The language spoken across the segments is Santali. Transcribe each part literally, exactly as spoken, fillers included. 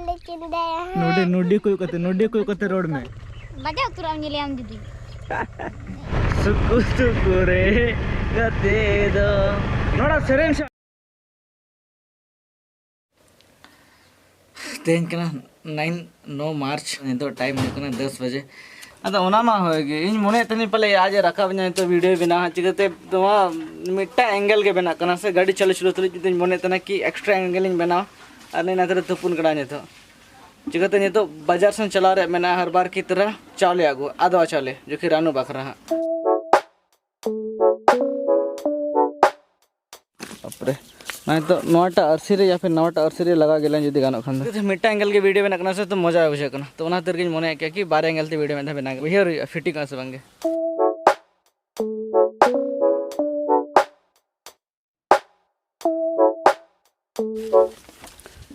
ᱞᱮ ᱪᱤᱱᱫᱟᱭᱟ ᱦᱟᱸᱜ᱾ ᱱᱚᱰᱮ, ᱱᱚᱰᱮ ᱠᱚᱭᱚᱜ ᱠᱟᱛᱮ, ᱱᱚᱰᱮ ᱠᱚᱭᱚᱜ ᱠᱟᱛᱮ ᱨᱚᱲ ᱢᱮ᱾ ᱵᱟᱡᱟᱣ ᱩᱛᱟᱹᱨᱚᱜ ᱟᱢ ᱧᱮᱞᱮᱭᱟᱢ ᱡᱩᱫᱤ᱾ ᱥᱩᱠᱩ ᱥᱩᱠᱩ ᱨᱮ ᱜᱟᱛᱮ ᱫᱚ᱾ ᱱᱚᱰᱮ ᱥᱮᱨᱮᱧ ᱥᱮ-, ᱛᱮᱦᱮᱧ ᱠᱟᱱᱟ ᱱᱟᱭᱤᱱ, ᱱᱚ ᱢᱟᱨᱪ, ᱱᱤᱛᱚᱜ ᱴᱟᱭᱤᱢ ᱦᱩᱭᱩᱜ ᱠᱟᱱᱟ ᱫᱚᱥ ᱵᱟᱡᱮ᱾ ᱟᱫᱚ ᱚᱱᱟ ᱢᱟ ᱦᱳᱭ ᱜᱮ, ᱤᱧ ᱢᱚᱱᱮᱭᱮᱫ ᱛᱟᱦᱮᱱᱤᱧ ᱯᱟᱞᱮ ᱟᱡ ᱮ ᱨᱟᱠᱟᱵ ᱤᱧᱟ ᱱᱤᱛᱚᱜ ᱵᱷᱤᱰᱤᱭᱳ ᱵᱮᱱᱟᱣ ᱦᱟᱸᱜ, ᱪᱤᱠᱟᱹᱛᱮ ᱱᱚᱣᱟ ᱢᱤᱫᱴᱟᱝ ᱮᱝᱜᱮᱞ ᱜᱮ ᱵᱮᱱᱟᱜ ᱠᱟᱱᱟ ᱥᱮ ᱜᱟᱹᱰᱤ ᱪᱟᱹᱞᱩ ᱪᱟᱹᱞᱩ ᱛᱩᱞᱩᱡ ᱡᱩᱫᱤᱧ ᱢᱚᱱᱮᱭᱮᱫ ᱛᱟᱦᱮᱱᱟ ᱠᱤ ᱮᱠᱥᱴᱨᱟ ᱮᱝᱜᱮᱞ ᱤᱧ ᱵᱮᱱᱟᱣᱟ, ᱟᱨ ᱱᱤᱭᱟᱹ ᱱᱟᱛᱮ ᱨᱮ ᱛᱩᱯᱩᱱ ᱠᱟᱱᱟ ᱱᱤᱛᱚᱜ᱾ ᱪᱤᱠᱟᱹᱛᱮ ᱱᱤᱛᱚᱜ ᱵᱟᱡᱟᱨ ᱥᱮᱱ ᱪᱟᱞᱟᱣ ᱨᱮᱭᱟᱜ ᱢᱮᱱᱟᱜᱼᱟ, ᱦᱟᱨ ᱵᱟᱨ ᱠᱤ ᱛᱚᱨᱟ ᱪᱟᱣᱞᱮ ᱟᱹᱜᱩ, ᱟᱫᱣᱟ ᱪᱟᱣᱞᱮ, ᱡᱚᱠᱷᱤ ᱨᱟᱱᱩ ᱵᱟᱠᱷᱨᱟ ᱦᱟᱸᱜ᱾ ᱛᱟᱯᱚᱨᱮ ᱱᱚᱜᱼᱚᱭ ᱛᱚ ᱱᱚᱣᱟᱴᱟᱜ ᱟᱨᱥᱤ ᱨᱮ ᱭᱟ ᱯᱷᱤᱨ ᱱᱟᱣᱟᱴᱟᱜ ᱟᱨᱥᱤ ᱨᱮ ᱞᱟᱜᱟᱣ ᱜᱮᱞᱟᱧ ᱡᱩᱫᱤ ᱜᱟᱱᱚᱜ ᱠᱷᱟᱱ ᱫᱚ᱾ ᱢᱤᱫᱴᱟᱝ ᱮᱝᱜᱮᱞ ᱜᱮ ᱵᱷᱤᱰᱤᱭᱳ ᱵᱮᱱᱟᱜ ᱠᱟᱱᱟ ᱥᱮ, ᱛᱚ ᱢᱚᱡᱟ ᱵᱩᱡᱷᱟᱹᱜ ᱠᱟᱱᱟ, ᱛᱚ ᱚᱱᱟ ᱠᱷᱟᱹᱛᱤᱨ ᱜᱤᱧ ᱢᱚᱱᱮᱭᱮᱫ ᱠᱮᱭᱟ ᱠᱤ ᱵᱟᱨ ᱮᱝᱜᱮᱞ ᱛᱮ ᱵᱷᱤᱰᱤᱭᱳ ᱢᱤᱫ ᱫᱷᱟᱣ ᱵᱮᱱᱟᱣ ᱜᱮ᱾ ᱩᱭᱦᱟᱹᱨ ᱦᱩᱭᱩᱜᱼᱟ ᱯᱷᱤᱴᱤᱝ ᱚᱜᱼᱟ ᱥᱮ ᱵᱟᱝᱜᱮ᱾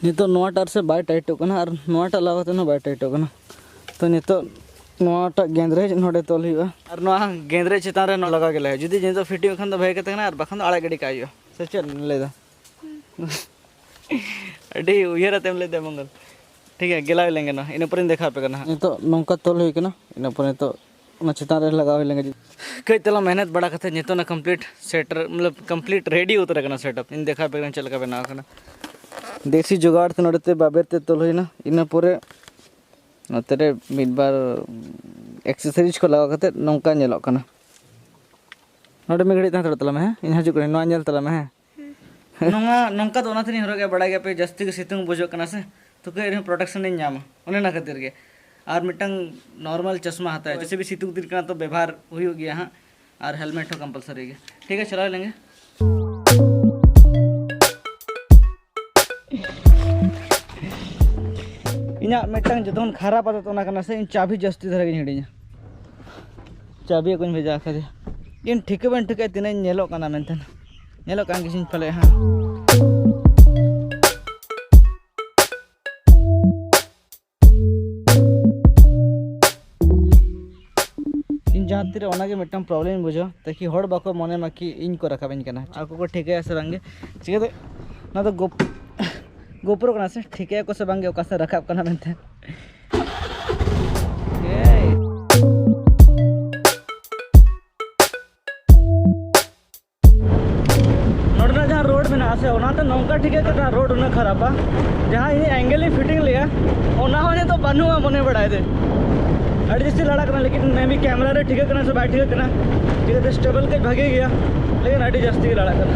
ᱱᱤᱛᱚᱜ ᱱᱚᱣᱟᱴᱟᱜ ᱟᱨᱥᱤ ᱵᱟᱭ ᱴᱟᱭᱤᱴᱚᱜ ᱠᱟᱱᱟ ᱟᱨ ᱱᱚᱣᱟᱴᱟᱜ ᱞᱟᱜᱟᱣ ᱠᱟᱛᱮ ᱦᱚᱸ ᱵᱟᱭ ᱴᱟᱭᱤᱴᱚᱜ ᱠᱟᱱᱟ᱾ ᱛᱚ ᱱᱤᱛᱚᱜ ᱱᱚᱣᱟᱴᱟᱜ ᱜᱮᱸᱫᱽᱨᱮᱡ ᱱᱚᱰᱮ ᱛᱚᱞ ᱦᱩᱭᱩᱜᱼᱟ ᱟᱨ ᱱᱚᱣᱟ ᱜᱮᱸᱫᱽᱨᱮᱡ ᱪᱮᱛᱟᱱ ᱨᱮ ᱱᱚᱣᱟ ᱞᱟᱜᱟᱣ ᱜᱮ ᱞᱟᱜᱟᱜᱼᱟ᱾ ᱡᱩᱫᱤ ᱱᱤᱛᱚᱜ ᱯᱷᱤᱴᱤᱝ ᱠᱷᱟᱱ ᱫᱚ ᱵᱷᱟᱜᱮ ᱠᱟᱛᱮ ᱠᱟᱱᱟ, ᱟᱨ ᱵᱟᱠᱷᱟᱱ ᱫᱚ ᱟᱲᱟᱜ ᱜᱤᱰᱤ ᱠᱟᱜ ᱦᱩᱭᱩᱜᱼᱟ᱾ ᱥᱮ ᱪᱮᱫ ᱮᱢ ᱞᱟᱹᱭᱫᱟ? ᱟᱹᱰᱤ ᱩᱭᱦᱟᱹᱨ ᱟᱛᱮᱢ ᱞᱟᱹᱭᱫᱟ ᱢᱚᱝᱜᱚᱞ᱾ ᱴᱷᱤᱠ ᱜᱮᱭᱟ, ᱜᱮᱞᱟᱣ ᱞᱮᱱ ᱜᱮ ᱱᱚᱣᱟ, ᱤᱱᱟᱹ ᱯᱚᱨᱮᱧ ᱫᱮᱠᱷᱟᱣ ᱟᱯᱮ ᱠᱟᱱᱟ ᱦᱟᱸᱜ᱾ ᱱᱤᱛᱚᱜ ᱱᱚᱝᱠᱟ ᱛᱚᱞ ᱦᱩᱭ ᱠᱟᱱᱟ, ᱤᱱᱟᱹ ᱯᱚᱨᱮ ᱱᱤᱛᱚᱜ ᱚᱱᱟ ᱪᱮᱛᱟᱱ ᱨᱮ ᱞᱟᱜᱟᱣ ᱦᱩᱭ ᱞᱮᱱ ᱜᱮ᱾ ᱠᱟᱹᱡ ᱛᱟᱞᱟᱝ ᱢᱮᱦᱱᱚᱛ ᱵᱟᱲᱟ ᱠᱟᱛᱮ ᱱᱤᱛᱚᱜ ᱚᱱᱟ ᱠᱚᱢᱯᱞᱤᱴ ᱥᱮᱴ ᱨᱮ, ᱢᱚᱛᱞᱚᱵ ᱠᱚᱢᱯᱞᱤᱴ ᱨᱮᱰᱤ ᱩᱛᱟᱹᱨ ᱟᱠᱟᱱᱟ ᱥᱮᱴᱟᱯ᱾ ᱤᱧ ᱫᱮᱠᱷᱟᱣ ᱟᱯᱮ ᱠᱟᱱᱟ ᱪᱮᱫ ᱞᱮᱠᱟ ᱵᱮᱱᱟᱣ ᱟᱠᱟᱱᱟ᱾ ᱫᱮᱥᱤ ᱡᱩᱜᱟᱲ ᱛᱮ ᱱᱚᱰᱮ ᱛᱮ ᱵᱟᱵᱮᱨ ᱛᱮ ᱛᱚᱞ ᱦᱩᱭᱱᱟ, ᱤᱱᱟᱹ ᱯᱚᱨᱮ ᱱᱚᱛᱮ ᱨᱮ ᱢᱤᱫ ᱵᱟᱨ ᱮᱠᱥᱮᱥᱚᱨᱤᱡᱽ ᱠᱚ ᱞᱟᱜᱟᱣ ᱠᱟᱛᱮ ᱱᱚᱝᱠᱟ ᱧᱮᱞᱚᱜ ᱠᱟᱱᱟ᱾ ᱱᱚᱰᱮ ᱢᱤᱫ ᱜᱷᱟᱹᱲᱤᱡ ᱛᱟᱦᱮᱸ ᱦᱟᱛᱟᱲᱚᱜ ᱛᱟᱞᱟᱝ ᱢᱮ, ᱦᱮᱸ? ᱤᱧ ᱦᱤᱡᱩᱜ ᱠᱟᱹᱱᱟᱹᱧ, ᱱᱚᱣᱟ ᱧᱮᱞ ᱛᱟᱞᱟᱝ ᱢᱮ, ᱦᱮᱸ? ᱱᱚᱣᱟ, ᱱᱚᱝᱠᱟ ᱫᱚ ᱚᱱᱟ ᱛᱮᱞᱤᱧ ᱦᱚᱨᱚᱜ ᱜᱮᱭᱟ, ᱵᱟᱲᱟᱭ ᱜᱮᱭᱟ ᱯᱮ, ᱡᱟᱹᱥᱛᱤ ᱜᱮ ᱥᱤᱛᱩᱝ ᱵᱩᱡᱷᱟᱹᱜ ᱠᱟᱱᱟ ᱥᱮ, ᱛᱚ ᱠᱟᱹᱡ ᱨᱮᱦᱚᱸ ᱯᱨᱚᱴᱮᱠᱥᱚᱱ ᱤᱧ ᱧᱟᱢᱟ, ᱚᱱᱮ ᱚᱱᱟ ᱠᱷᱟᱹᱛᱤᱨ ᱜᱮ᱾ ᱟᱨ ᱢᱤᱫᱴᱟᱝ ᱱᱚᱨᱢᱟᱞ ᱪᱚᱥᱢᱟ ᱦᱟᱛᱟᱣ, ᱡᱮᱭᱥᱮ ᱵᱤ ᱥᱤᱛᱩᱝ ᱫᱤᱱ ᱠᱟᱱᱟ, ᱛᱚ ᱵᱮᱵᱚᱦᱟᱨ ᱦᱩᱭᱩᱜ ᱜᱮᱭᱟ ᱦᱟᱸᱜ, ᱟᱨ ᱦᱮᱞᱢᱮᱴ ᱦᱚᱸ ᱠᱚᱢᱯᱟᱞᱥᱟᱨᱤ ᱜᱮ᱾ ᱴᱷᱤᱠ ᱜᱮᱭᱟ, ᱪᱟᱞᱟᱣ ᱞᱮᱱ ᱜᱮ᱾ ᱤᱧᱟᱹᱜ ᱢᱤᱫᱴᱟᱝ ᱡᱚᱛᱚ ᱠᱷᱚᱱ ᱠᱷᱟᱨᱟᱯ ᱟᱫᱚᱛ ᱚᱱᱟ ᱠᱟᱱᱟ ᱥᱮ, ᱤᱧ ᱪᱟᱵᱤ ᱡᱟᱹᱥᱛᱤ ᱫᱷᱟᱨᱟ ᱜᱤᱧ ᱦᱤᱲᱤᱧᱟ᱾ ᱪᱟᱵᱤ ᱟᱹᱜᱩᱧ ᱵᱷᱮᱡᱟ ᱟᱠᱟᱫᱮᱭᱟ᱾ ᱤᱧ ᱴᱷᱤᱠᱟᱹ ᱵᱟᱹᱧ ᱴᱷᱤᱠᱟᱹᱭᱟ ᱛᱤᱱᱟᱹᱜ ᱤᱧ ᱧᱮᱞᱚᱜ ᱠᱟᱱᱟ ᱢᱮᱱᱛᱮ᱾ ᱧᱮᱞᱚᱜ ᱠᱟᱱ ᱜᱮᱪᱚᱧ ᱯᱟᱞᱮ ᱦᱟᱸᱜ᱾ ᱤᱧ ᱡᱟᱦᱟᱸ ᱛᱤᱨᱮ ᱚᱱᱟᱜᱮ ᱢᱤᱫᱴᱟᱝ ᱯᱨᱚᱵᱞᱮᱢ ᱤᱧ ᱵᱩᱡᱷᱟᱹᱣᱟ, ᱛᱟᱠᱤ ᱦᱚᱲ ᱵᱟᱠᱚ ᱢᱚᱱᱮ ᱢᱟ ᱠᱤ ᱤᱧ ᱠᱚ ᱨᱟᱠᱟᱵ ᱤᱧ ᱠᱟᱱᱟ, ᱟᱠᱚ ᱠᱚ ᱴᱷᱤᱠᱟᱹᱭᱟ ᱥᱮ ᱵᱟᱝᱜᱮ᱾ ᱪᱤᱠᱟᱹᱛᱮ ᱚᱱᱟ ᱫᱚ ᱜᱚᱯ-, GoPro ᱠᱟᱱᱟ ᱥᱮ, ᱴᱷᱤᱠᱟᱹᱭᱟᱠᱚ ᱥᱮ ᱵᱟᱝᱜᱮ ᱚᱠᱟ ᱥᱮᱫ ᱨᱟᱠᱟᱵ ᱠᱟᱱᱟ ᱢᱮᱱᱛᱮ᱾ ᱱᱚᱰᱮᱱᱟᱜ ᱡᱟᱦᱟᱸ ᱨᱳᱰ ᱢᱮᱱᱟᱜᱼᱟ ᱥᱮ, ᱚᱱᱟᱛᱮ ᱱᱚᱝᱠᱟ ᱴᱷᱤᱠᱟᱹ ᱠᱟᱫᱟ ᱨᱳᱰ ᱩᱱᱟᱹᱜ ᱠᱷᱟᱨᱟᱯᱟ᱾ ᱡᱟᱦᱟᱸ ᱤᱧ ᱮᱝᱜᱮᱞ ᱤᱧ ᱯᱷᱤᱴᱤᱝ ᱞᱮᱜᱼᱟ, ᱚᱱᱟ ᱦᱚᱸ ᱱᱤᱛᱚᱜ ᱵᱟᱹᱱᱩᱜᱼᱟ ᱢᱚᱱᱮ ᱵᱟᱲᱟᱭ ᱫᱟᱹᱧ᱾ ᱟᱹᱰᱤ ᱡᱟᱹᱥᱛᱤ ᱞᱟᱲᱟᱜ ᱠᱟᱱᱟ, ᱞᱮᱠᱤᱱ ᱢᱮ ᱵᱤ ᱠᱮᱢᱮᱨᱟ ᱨᱮ ᱴᱷᱤᱠᱟᱹᱜ ᱠᱟᱱᱟ ᱥᱮ ᱵᱟᱭ ᱴᱷᱤᱠᱟᱹᱜ ᱠᱟᱱᱟ, ᱪᱤᱠᱟᱹᱛᱮ ᱥᱴᱮᱵᱮᱞ ᱠᱟᱹᱡ ᱵᱷᱟᱜᱮ ᱜᱮᱭᱟ, ᱞᱮᱠᱤᱱ ᱟᱹᱰᱤ ᱡᱟᱹᱥᱛᱤ ᱜᱮ ᱞᱟᱲᱟᱜ ᱠᱟᱱᱟ᱾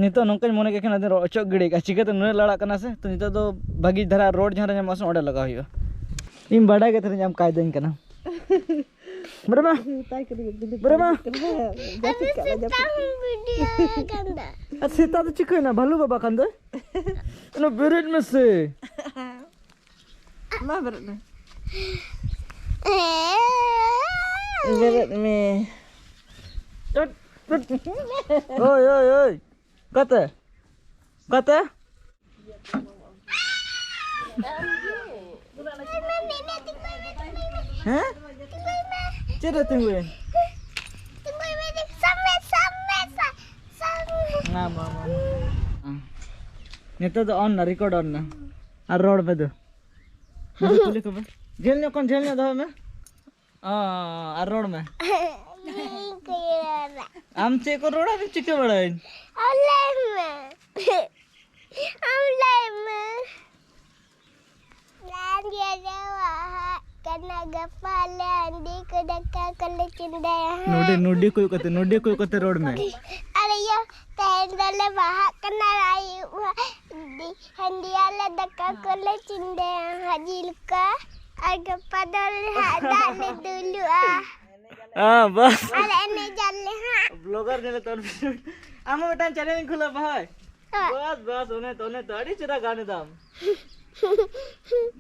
ᱱᱤᱛᱚᱜ ᱱᱚᱝᱠᱟᱧ ᱢᱚᱱᱮ ᱠᱮᱫ ᱠᱷᱟᱱ ᱟᱫᱚᱧ ᱚᱪᱚᱜ ᱜᱤᱰᱤ ᱠᱟᱜᱼᱟ, ᱪᱤᱠᱟᱹᱛᱮ ᱱᱩᱱᱟᱹᱜ ᱞᱟᱲᱟᱜ ᱠᱟᱱᱟ ᱥᱮ᱾ ᱛᱚ ᱱᱤᱛᱚᱜ ᱫᱚ ᱵᱷᱟᱹᱜᱤ ᱫᱷᱟᱨᱟ ᱨᱳᱰ ᱡᱟᱦᱟᱸ ᱨᱮ ᱧᱟᱢᱚᱜᱼᱟ ᱥᱮ, ᱚᱸᱰᱮ ᱞᱟᱜᱟᱣ ᱦᱩᱭᱩᱜᱼᱟ᱾ ᱤᱧ ᱵᱟᱰᱟᱭ ᱜᱮ ᱛᱟᱦᱮᱸᱱᱟᱹᱧ ᱟᱢ ᱠᱟᱭᱫᱟᱹᱧ ᱠᱟᱱᱟ᱾ ᱵᱮᱨᱮᱫ ᱢᱮ᱾ ᱢᱮᱛᱟᱭ ᱠᱟᱹᱱᱟᱹᱧ, ᱵᱮᱨᱮᱫ ᱢᱮ᱾ ᱡᱟᱹᱯᱤᱫ ᱠᱟᱜ ᱞᱮ, ᱡᱟᱹᱯᱤᱫ᱾ ᱟᱨ ᱥᱮᱛᱟ ᱫᱚ ᱪᱤᱠᱟᱹᱭᱮᱱᱟ? ᱵᱷᱟᱞᱩ ᱵᱟᱵᱟ ᱠᱟᱱ ᱫᱚᱭ᱾ ᱚᱱᱟ ᱵᱮᱨᱮᱫ ᱢᱮᱥᱮ᱾ ᱢᱟ ᱵᱮᱨᱮᱫ ᱢᱮ᱾ ᱵᱮᱨᱮᱫ ᱢᱮ᱾ ᱳᱭ, ᱳᱭ, ᱳᱭ᱾ ᱚᱠᱟᱛᱮ? ᱚᱠᱟᱛᱮ? ᱦᱮᱸ? ᱪᱮᱫ ᱨᱮ ᱛᱤᱸᱜᱩᱭᱮᱱ? ᱢᱟ, ᱢᱟ, ᱢᱟ, ᱢᱟ᱾ ᱱᱤᱛᱚᱜ ᱫᱚ on ᱱᱟ, record on ᱱᱟ᱾ ᱟᱨ ᱨᱚᱲ ᱢᱮ ᱫᱩ᱾ ᱢᱟᱥᱮ ᱠᱩᱞᱤ ᱠᱚᱢᱮ᱾ ᱡᱷᱟᱹᱞ ᱧᱚᱜ ᱠᱷᱚᱱ ᱡᱷᱟᱹᱞ ᱧᱚᱜ ᱫᱚᱦᱚᱭ ᱢᱮ᱾ ᱚ, ᱟᱨ ᱨᱚᱲ ᱢᱮ᱾ ᱟᱢ ᱪᱮᱫ ᱠᱚ ᱨᱚᱲᱟ? ᱟᱫᱚ ᱪᱤᱠᱟᱹ ᱵᱟᱲᱟᱭᱟᱹᱧ? ᱟᱢ ᱞᱟᱹᱭ ᱢᱮ᱾ ᱟᱢ ᱞᱟᱹᱭ ᱢᱮ᱾ ᱞᱟᱸᱡᱮ ᱨᱮ ᱵᱟᱦᱟᱜ ᱠᱟᱱᱟ, ᱜᱟᱯᱟ ᱞᱮ ᱦᱟᱺᱰᱤ ᱠᱚ ᱫᱟᱠᱟ ᱠᱚᱞᱮ ᱪᱚᱸᱫᱟᱭᱟ ᱦᱟᱸᱜ᱾ ᱱᱚᱰᱮ, ᱱᱚᱰᱮ ᱠᱚᱭᱚᱜ ᱠᱟᱛᱮ, ᱱᱚᱰᱮ ᱠᱚᱭᱚᱜ ᱠᱟᱛᱮ ᱨᱚᱲ ᱢᱮ᱾ ᱟᱨ ᱤᱭᱟᱹ, ᱛᱮᱦᱮᱧ ᱫᱚᱞᱮ ᱵᱟᱦᱟᱜ ᱠᱟᱱᱟ, ᱟᱹᱭᱩᱵ ᱦᱟᱺᱰᱤ, ᱦᱟᱺᱰᱤᱭᱟᱞᱮ ᱫᱟᱠᱟ ᱠᱚᱞᱮ ᱪᱚᱸᱫᱟᱭᱟ ᱦᱟᱸᱜ, ᱡᱤᱞ ᱠᱚ᱾ ᱟᱨ ᱜᱟᱯᱟ ᱫᱚᱞᱮ ᱦᱟᱸᱜ ᱫᱟᱜ ᱞᱮ ᱫᱩᱞᱩᱜᱼᱟ᱾ ᱦᱮᱸ, ᱵᱟᱥ᱾ ᱟᱨ ᱮᱱᱮᱡ ᱟᱞᱮ ᱦᱟᱸᱜ᱾ ᱵᱞᱚᱜᱟᱨ ᱧᱮᱞᱮ ᱛᱚ᱾ ᱟᱢ ᱦᱚᱸ ᱢᱤᱫᱴᱟᱝ ᱪᱮᱱᱮᱞ ᱤᱧ ᱠᱷᱩᱞᱟ ᱵᱷᱟᱭ᱾ ᱦᱮᱸ᱾ ᱵᱟᱥ, ᱵᱟᱥ, ᱚᱱᱮ ᱛᱚ, ᱚᱱᱮ ᱛᱚ, ᱟᱹᱰᱤ ᱪᱮᱦᱨᱟ ᱜᱟᱱ ᱮᱫᱟᱢ᱾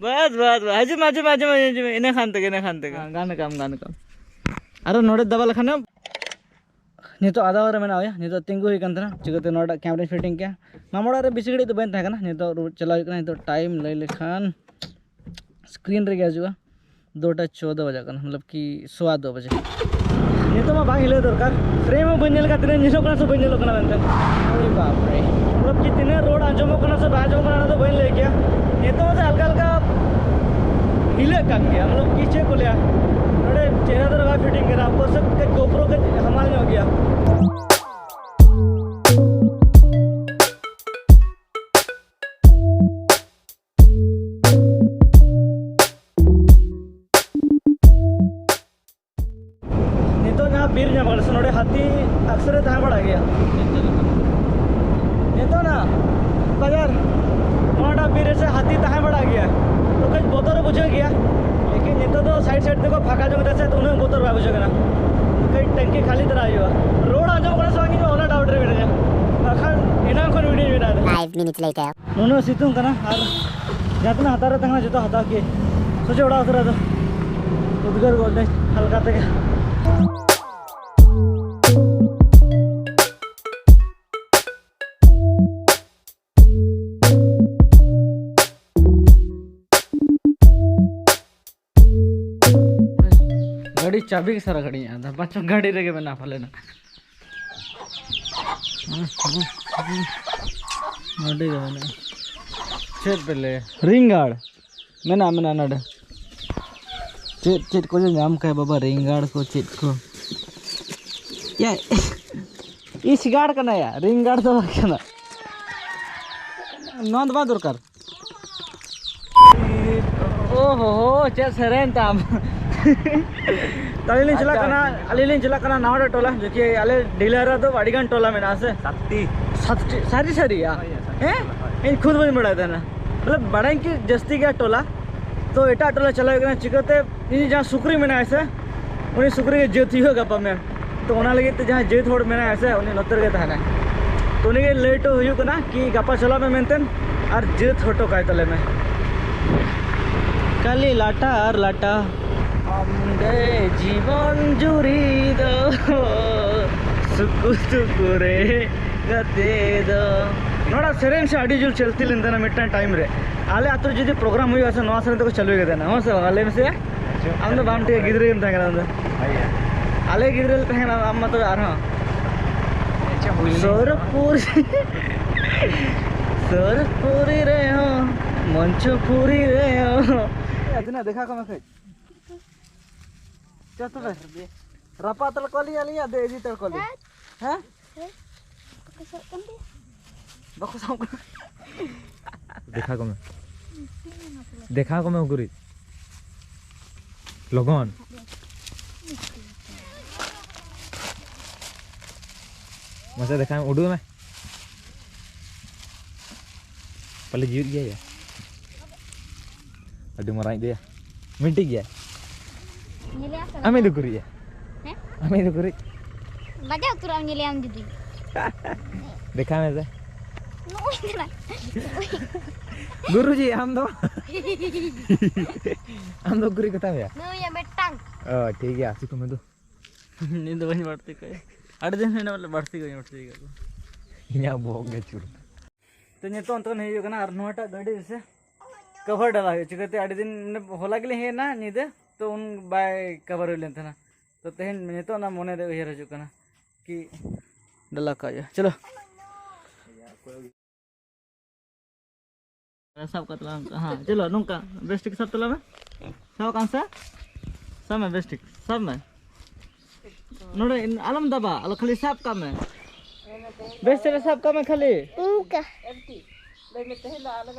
ᱵᱟᱥ, ᱵᱟᱥ, ᱵᱟᱥ, ᱦᱤᱡᱩᱜ ᱢᱮ, ᱦᱤᱡᱩᱜ ᱢᱮ, ᱦᱤᱡᱩᱜ ᱢᱮ, ᱦᱤᱡᱩᱜ ᱢᱮ, ᱤᱱᱟᱹ ᱠᱷᱟᱱ ᱛᱮᱜᱮ, ᱤᱱᱟᱹ ᱠᱷᱟᱱ ᱛᱮᱜᱮ᱾ ᱦᱮᱸ, ᱜᱟᱱ ᱠᱟᱢ, ᱜᱟᱱ ᱠᱟᱢ᱾ ᱟᱨᱚ ᱱᱚᱰᱮ ᱫᱟᱵᱟ ᱞᱮᱠᱷᱟᱱᱮᱢ᱾ ᱱᱤᱛᱚᱜ ᱟᱫᱷᱟ ᱦᱚᱨ ᱨᱮ ᱢᱮᱱᱟᱜ ᱦᱩᱭᱟ, ᱱᱤᱛᱚᱜ ᱛᱤᱸᱜᱩ ᱦᱩᱭ ᱠᱟᱱ ᱛᱟᱦᱮᱱᱟ, ᱪᱤᱠᱟᱹᱛᱮ ᱱᱚᱣᱟᱴᱟᱜ ᱠᱮᱢᱨᱟᱧ ᱯᱷᱤᱴᱤᱝ ᱠᱮᱭᱟ᱾ ᱢᱟᱢᱟ ᱚᱲᱟᱜ ᱨᱮ ᱵᱮᱥᱤ ᱜᱷᱟᱹᱲᱤᱡ ᱫᱚ ᱵᱟᱹᱧ ᱛᱟᱦᱮᱸ ᱠᱟᱱᱟ, ᱱᱤᱛᱚᱜ ᱨᱩ-, ᱪᱟᱞᱟᱣ ᱦᱩᱭᱩᱜ ᱠᱟᱱᱟ, ᱱᱤᱛᱚᱜ ᱴᱟᱭᱤᱢ ᱞᱟᱹᱭ ᱞᱮᱠᱷᱟᱱ ᱥᱠᱨᱤᱱ ᱨᱮᱜᱮ ᱦᱤᱡᱩᱜᱼᱟ᱾ ᱫᱩᱴᱟ ᱪᱳᱫᱽᱫᱳ ᱵᱟᱡᱟᱜ ᱠᱟᱱᱟ, ᱢᱚᱛᱞᱚᱵ ᱠᱤ ᱥᱚᱣᱟ ᱫᱩ ᱵᱟᱡᱮ᱾ ᱱᱤᱛᱚᱜ ᱢᱟ ᱵᱟᱝ ᱦᱤᱞᱟᱹᱣ ᱫᱚᱨᱠᱟᱨ, ᱯᱷᱨᱮᱢ ᱦᱚᱸ ᱵᱟᱹᱧ ᱧᱮᱞ ᱠᱟᱜ, ᱛᱤᱱᱟᱹᱜ ᱧᱮᱞᱚᱜ ᱠᱟᱱᱟ ᱥᱮ ᱵᱟᱹᱧ ᱧᱮᱞᱚᱜ ᱠᱟᱱᱟ ᱢᱮᱱᱛᱮ᱾ ᱟᱨᱮ ᱵᱟᱯ ᱨᱮ᱾ ᱢᱚᱛᱞᱚᱵ ᱠᱤ ᱛᱤᱱᱟᱹᱜ ᱨᱚᱲ ᱟᱸᱡᱚᱢᱚᱜ ᱠᱟᱱᱟ ᱥᱮ ᱵᱟᱭ ᱟᱸᱡᱚᱢᱚᱜ ᱠᱟᱱᱟ, ᱚᱱᱟ ᱫᱚ ᱵᱟᱹᱧ ᱞᱟᱹᱭ ᱠᱮᱭᱟ᱾ ᱱᱤᱛᱚᱜ ᱫᱚ ᱦᱟᱞᱠᱟ ᱦᱟᱞᱠᱟ ᱦᱤᱞᱟᱹᱜ ᱠᱟᱱ ᱜᱮᱭᱟ, ᱢᱚᱛᱞᱚᱵ ᱠᱤ ᱪᱮᱫ ᱠᱚ ᱞᱟᱹᱭᱟ, ᱱᱚᱰᱮ ᱪᱮᱦᱨᱟ ᱫᱷᱟᱨᱟ ᱵᱟᱭ ᱯᱷᱤᱴᱤᱝ ᱠᱟᱱᱟ, ᱩᱯᱚᱨ ᱥᱮᱫ ᱠᱟᱹᱡ GoPro ᱠᱟᱹᱡ ᱦᱟᱢᱟᱞ ᱧᱚᱜ ᱜᱮᱭᱟ᱾ ᱱᱤᱛᱚᱜ ᱡᱟᱦᱟᱸ ᱵᱤᱨ ᱧᱟᱢ ᱠᱟᱱᱟ ᱥᱮ, ᱱᱚᱰᱮ ᱦᱟᱹᱛᱤ ᱟᱠᱥᱚᱨ ᱮ ᱛᱟᱦᱮᱸ ᱵᱟᱲᱟᱜ ᱜᱮᱭᱟ᱾ ᱱᱤᱛᱚᱜ ᱱᱟ ᱵᱟᱡᱟᱨ ᱱᱚᱣᱟᱴᱟᱜ ᱵᱤᱨ ᱨᱮ ᱥᱮ ᱦᱟᱹᱛᱤ ᱛᱟᱦᱮᱸ ᱵᱟᱲᱟᱜ ᱜᱮᱭᱟ, ᱛᱚ ᱠᱟᱹᱡ ᱵᱚᱛᱚᱨ ᱵᱩᱡᱷᱟᱹᱜ ᱜᱮᱭᱟ᱾ ᱞᱮᱠᱤᱱ ᱱᱤᱛᱚᱜ ᱫᱚ ᱥᱟᱭᱤᱰ ᱥᱟᱭᱤᱰ ᱛᱮᱠᱚ ᱯᱷᱟᱸᱠᱟ ᱧᱚᱜ ᱮᱫᱟ ᱥᱮ, ᱛᱚ ᱩᱱᱟᱹᱜ ᱵᱚᱛᱚᱨ ᱵᱟᱭ ᱵᱩᱡᱷᱟᱹᱜ ᱠᱟᱱᱟ᱾ ᱠᱟᱹᱡ ᱴᱮᱝᱠᱤ ᱠᱷᱟᱹᱞᱤ ᱛᱚᱨᱟ ᱦᱩᱭᱩᱜᱼᱟ᱾ ᱨᱚᱲ ᱟᱸᱡᱚᱢᱚᱜ ᱠᱟᱱᱟ ᱥᱮ ᱵᱟᱝ, ᱤᱧ ᱚᱱᱟ ᱰᱟᱣᱩᱴ ᱨᱮ ᱢᱮᱱᱟᱹᱧᱟ, ᱵᱟᱠᱷᱟᱱ ᱮᱱᱟᱝ ᱠᱷᱚᱱ ᱵᱷᱤᱰᱤᱭᱳᱧ ᱵᱮᱱᱟᱣ ᱮᱫᱟ᱾ Five minutes later. ᱱᱩᱱᱟᱹᱜ ᱥᱤᱛᱩᱝ ᱠᱟᱱᱟ ᱟᱨ ᱡᱟᱦᱟᱸ ᱛᱤᱱᱟᱹᱜ ᱦᱟᱛᱟᱣ ᱨᱮ ᱛᱟᱦᱮᱸ ᱠᱟᱱᱟ ᱡᱚᱛᱚ ᱦᱟᱛᱟᱣ ᱠᱮᱫ᱾ ᱥᱚᱡᱷᱮ ᱚᱲᱟᱜ ᱩᱛᱟᱹᱨ ᱟᱫᱚ ᱩᱫᱽᱜᱟᱹᱨ ᱜᱚᱫ ᱱᱟᱹᱧ ᱦᱟᱞᱠᱟ ᱛᱮᱜᱮ᱾ ᱜᱟᱹᱰᱤ ᱪᱟᱵᱤ ᱜᱮ ᱥᱟᱨᱟ ᱜᱷᱟᱹᱲᱤᱡ ᱟᱫᱟ ᱵᱟᱪᱚ ᱜᱟᱹᱰᱤ ᱨᱮᱜᱮ ᱢᱮᱱᱟᱜᱼᱟ ᱯᱟᱞᱮᱱᱟ᱾ ᱱᱚᱰᱮ ᱜᱮ ᱢᱮᱱᱟᱜᱼᱟ᱾ ᱪᱮᱫ ᱯᱮ ᱞᱟᱹᱭᱟ? ᱨᱤᱝᱜᱟᱲ ᱢᱮᱱᱟᱜᱼᱟ, ᱢᱮᱱᱟᱜᱼᱟ ᱱᱚᱰᱮ᱾ ᱪᱮᱫ ᱪᱮᱫ ᱠᱚ ᱧᱟᱢ ᱠᱟᱭ ᱵᱟᱵᱟ, ᱨᱤᱝᱜᱟᱲ ᱠᱚ ᱪᱮᱫ ᱠᱚ? ᱭᱟ, ᱤᱥ ᱜᱟᱲ ᱠᱟᱱᱟ ᱭᱟ, ᱨᱤᱝᱜᱟᱲ ᱫᱚ ᱵᱟᱝ ᱠᱟᱱᱟ᱾ ᱱᱚᱣᱟ ᱫᱚ ᱵᱟᱝ ᱫᱚᱨᱠᱟᱨ᱾ ᱳ ᱦᱳ ᱦᱳ, ᱪᱮᱫ ᱥᱮᱨᱮᱧ ᱛᱟᱢ? ᱛᱚ ᱟᱹᱞᱤᱧ ᱞᱤᱧ ᱪᱟᱞᱟᱜ ᱠᱟᱱᱟ, ᱟᱹᱞᱤᱧ ᱞᱤᱧ ᱪᱟᱞᱟᱜ ᱠᱟᱱᱟ ᱱᱟᱣᱟ ᱴᱚᱞᱟ, ᱡᱮ ᱠᱤ ᱟᱞᱮ ᱰᱤᱞᱟᱨ ᱨᱮᱫᱚ ᱟᱹᱰᱤ ᱜᱟᱱ ᱴᱚᱞᱟ ᱢᱮᱱᱟᱜᱼᱟ ᱥᱮ? ᱥᱟᱛᱴᱤ᱾ ᱥᱟᱛᱴᱤ, ᱥᱟᱹᱨᱤ ᱥᱟᱹᱨᱤ ᱭᱟ? ᱦᱳᱭ, ᱥᱟᱛᱴᱤ ᱦᱮᱸ? ᱴᱚᱞᱟ, ᱦᱳᱭ᱾ ᱤᱧ ᱠᱷᱩᱫ ᱵᱟᱹᱧ ᱵᱟᱲᱟᱭ ᱛᱟᱦᱮᱱᱟ, ᱢᱚᱛᱞᱚᱵ ᱵᱟᱲᱟᱭ ᱠᱤ ᱡᱟᱹᱥᱛᱤ ᱜᱮᱭᱟ ᱴᱚᱞᱟ, ᱛᱚ ᱮᱴᱟᱜ ᱴᱚᱞᱟ ᱪᱟᱞᱟᱣ ᱦᱩᱭᱩᱜ ᱠᱟᱱᱟ᱾ ᱪᱤᱠᱟᱹᱛᱮ ᱤᱧ ᱡᱟᱦᱟᱸ ᱥᱩᱠᱨᱤ ᱢᱮᱱᱟᱭᱟ ᱥᱮ, ᱩᱱᱤ ᱥᱩᱠᱨᱤ ᱜᱮ ᱡᱟᱹᱛ ᱦᱩᱭᱩᱜᱼᱟ ᱜᱟᱯᱟ ᱢᱮᱭᱟᱝ᱾ ᱛᱚ ᱚᱱᱟ ᱞᱟᱹᱜᱤᱫ ᱛᱮ ᱡᱟᱦᱟᱸᱭ ᱡᱟᱹᱛ ᱦᱚᱲ ᱢᱮᱱᱟᱭᱟ ᱥᱮ, ᱩᱱᱤ ᱱᱚᱛᱮ ᱨᱮᱜᱮ ᱛᱟᱦᱮᱱᱟᱭ᱾ ᱛᱚ ᱩᱱᱤᱜᱮ ᱞᱟᱹᱭ ᱦᱚᱴᱚ ᱦᱩᱭᱩᱜ ᱠᱟᱱᱟ ᱠᱤ ᱜᱟᱯᱟ ᱪᱟᱞᱟᱜ ᱢᱮ ᱢᱮᱱᱛᱮ, ᱟᱨ ᱡᱟᱹᱛ ᱦᱚᱴᱚ ᱠᱟᱭ ᱛᱟᱞᱮ ᱢᱮ᱾ ᱠᱷᱟᱹᱞᱤ ᱞᱟᱴᱟ ᱟᱨ ᱞᱟᱴᱟ᱾ ᱟᱢ ᱜᱮ ᱡᱤᱵᱚᱱ ᱡᱩᱨᱤ ᱫᱚ ᱥᱩᱠᱩ ᱥᱩᱠᱩ ᱨᱮ ᱜᱟᱛᱮ ᱫᱚ᱾ ᱱᱚᱣᱟ ᱥᱮᱨᱮᱧ ᱥᱮ ᱟᱹᱰᱤ ᱡᱳᱨ ᱪᱚᱞᱛᱤ ᱞᱮᱱ ᱛᱟᱦᱮᱱᱟ ᱢᱤᱫᱴᱟᱝ ᱴᱟᱭᱤᱢ ᱨᱮ᱾ ᱟᱞᱮ ᱟᱛᱳ ᱨᱮ ᱡᱩᱫᱤ ᱯᱨᱳᱜᱨᱟᱢ ᱦᱩᱭᱩᱜᱼᱟ ᱥᱮ, ᱱᱚᱣᱟ ᱥᱮᱨᱮᱧ ᱫᱚᱠᱚ ᱪᱟᱹᱞᱩᱭ ᱜᱮ ᱛᱟᱦᱮᱱᱟ᱾ ᱦᱮᱸ ᱥᱮ ᱵᱟᱝ? ᱞᱟᱹᱭ ᱢᱮᱥᱮ᱾ ᱟᱢ ᱫᱚ ᱵᱟᱢ ᱴᱷᱤᱠᱟ, ᱜᱤᱫᱽᱨᱟᱹ ᱜᱮᱢ ᱛᱟᱦᱮᱸ ᱠᱟᱱᱟ ᱟᱢ ᱫᱚ᱾ ᱦᱳᱭ᱾ ᱟᱞᱮ ᱜᱤᱫᱽᱨᱟᱹ ᱞᱮ ᱛᱟᱦᱮᱸ ᱠᱟᱱᱟ, ᱟᱢ ᱢᱟᱛᱚ ᱟᱨᱦᱚᱸ᱾ ᱟᱪᱪᱷᱟ, ᱦᱩᱭ ᱞᱮᱱ ᱥᱚᱨᱚᱜᱽᱯᱩᱨ᱾ ᱥᱚᱨᱯᱩᱨᱤ ᱨᱮᱦᱚᱸ, ᱢᱚᱧᱪᱚᱯᱩᱨᱤ ᱨᱮᱦᱚᱸ᱾ ᱮ, ᱛᱤᱱᱟᱹᱜ ᱫᱮᱠᱷᱟ ᱠᱚᱢᱮ ᱠᱟᱹᱡ᱾ ᱪᱚ ᱛᱚᱵᱮ᱾ ᱨᱟᱯᱟᱜ ᱛᱟᱞᱮ ᱠᱚᱣᱟᱞᱤᱧ ᱟᱹᱞᱤᱧᱟᱜ ᱫᱮ ᱤᱫᱤ ᱛᱟᱞᱮ ᱠᱚᱣᱟᱞᱤᱧ᱾ ᱦᱮᱸ? ᱦᱮᱸ? ᱵᱟᱠᱚ ᱥᱟᱵ ᱠᱟᱱᱟ᱾ ᱵᱟᱠᱚ ᱥᱟᱵ ᱠᱟᱱᱟ᱾ ᱫᱮᱠᱷᱟ ᱠᱚᱢᱮ᱾ ᱫᱮᱠᱷᱟ ᱠᱚᱢᱮ ᱩᱠᱩᱨᱤᱡ᱾ ᱞᱚᱜᱚᱱ᱾ ᱢᱟᱥᱮ ᱫᱮᱠᱷᱟᱭ ᱢᱮ, ᱩᱰᱩᱠ ᱢᱮ᱾ ᱯᱟᱞᱮ ᱡᱤᱣᱮᱫ ᱜᱮᱭᱟ ᱭᱟ᱾ ᱟᱹᱰᱤ ᱢᱟᱨᱟᱝ ᱤᱡ ᱫᱚᱭᱟ᱾ ᱢᱤᱫᱴᱤᱡ ᱜᱮᱭᱟ᱾ ᱧᱮᱞᱮᱭᱟ ᱥᱮ ᱟᱢᱤᱡ ᱫᱚ ᱩᱠᱩᱨᱤᱡ ᱭᱟ? ᱦᱮᱸ? ᱟᱢᱤᱡ ᱫᱚ ᱩᱠᱩᱨᱤᱡ? ᱞᱟᱡᱟᱣ ᱩᱛᱟᱹᱨᱚᱜ ᱟᱢ ᱧᱮᱞᱮᱭᱟᱢ ᱡᱩᱫᱤ᱾ ᱫᱮᱠᱷᱟᱣ ᱢᱮ ᱥᱮ᱾ ᱱᱚᱜᱼᱚᱭ ᱠᱟᱱᱟ᱾ ᱜᱩᱨᱩᱡᱤ, ᱟᱢ ᱫᱚ? ᱟᱢ ᱫᱚ ᱩᱠᱩᱨᱤᱡ ᱠᱟᱛᱷᱟ ᱢᱮᱭᱟ? ᱱᱩᱭᱟ ᱢᱤᱫᱴᱟᱝ᱾ ᱚ, ᱴᱷᱤᱠ ᱜᱮᱭᱟ, ᱟᱥᱤ ᱠᱚ ᱢᱮ ᱫᱚ᱾ ᱤᱧ ᱫᱚ ᱵᱟᱹᱧ ᱵᱟᱹᱲᱛᱤ ᱠᱚᱣᱟ᱾ ᱟᱹᱰᱤ ᱫᱤᱱ ᱦᱩᱭᱱᱟ ᱵᱚᱞᱮ ᱵᱟᱹᱲᱛᱤ ᱠᱚᱧ ᱵᱟᱹᱲᱛᱤ ᱠᱟᱜ ᱠᱚᱣᱟ᱾ ᱤᱧᱟᱹᱜ ᱵᱚᱦᱚᱜ ᱜᱮ ᱪᱩᱨᱩ᱾ ᱛᱚ ᱱᱤᱛᱚᱜ ᱚᱱᱛᱮ ᱠᱷᱚᱱ ᱦᱮᱡ ᱦᱩᱭᱩᱜ ᱠᱟᱱᱟ ᱟᱨ ᱱᱚᱣᱟᱴᱟᱜ ᱜᱟᱹᱰᱤ ᱥᱮ ᱠᱟᱵᱷᱟᱨ ᱰᱟᱞᱟ ᱦᱩᱭᱩᱜᱼᱟ᱾ ᱪᱤᱠᱟᱹᱛᱮ ᱟᱹᱰᱤ ᱫᱤᱱ ᱢᱟᱱᱮ ᱦᱚᱞᱟ ᱜᱮᱞᱤᱧ ᱦᱮᱡ ᱮᱱᱟ ᱧᱤᱫᱟᱹ, ᱛᱚ ᱩᱱ ᱵᱟᱭ ᱠᱟᱵᱷᱟᱨ ᱦᱩᱭ ᱞᱮᱱ ᱛᱟᱦᱮᱱᱟ᱾ ᱛᱚ ᱛᱮᱦᱮᱧ ᱱᱤᱛᱚᱜ ᱚᱱᱟ ᱢᱚᱱᱮ ᱨᱮ ᱩᱭᱦᱟᱹᱨ ᱦᱤᱡᱩᱜ ᱠᱟᱱᱟ ᱠᱤ ᱰᱟᱞᱟ ᱠᱟᱜ ᱦᱩᱭᱩᱜᱼᱟ᱾ ᱪᱚᱞᱚ᱾ ᱥᱟᱵ ᱠᱟᱜ ᱛᱟᱞᱟᱝ ᱢᱮ᱾ ᱦᱮᱸ, ᱪᱚᱞᱚ, ᱱᱚᱝᱠᱟ ᱵᱮᱥ ᱴᱷᱤᱠ ᱥᱟᱵ ᱛᱟᱞᱟᱝ ᱢᱮ᱾ ᱥᱟᱵ ᱠᱟᱜ ᱥᱮ? ᱥᱟᱵ ᱢᱮ, ᱵᱮᱥ ᱴᱷᱤᱠ ᱥᱟᱵ ᱢᱮ᱾ ᱱᱚᱰᱮ ᱟᱞᱚᱢ ᱫᱟᱵᱟ, ᱟᱞᱚ, ᱠᱷᱟᱹᱞᱤ ᱥᱟᱵ ᱠᱟᱜ ᱢᱮ᱾ ᱵᱮᱥ ᱪᱮᱦᱨᱟ ᱥᱟᱵ ᱠᱟᱜ ᱢᱮ ᱠᱷᱟᱹᱞᱤ᱾ ᱚᱱᱠᱟ᱾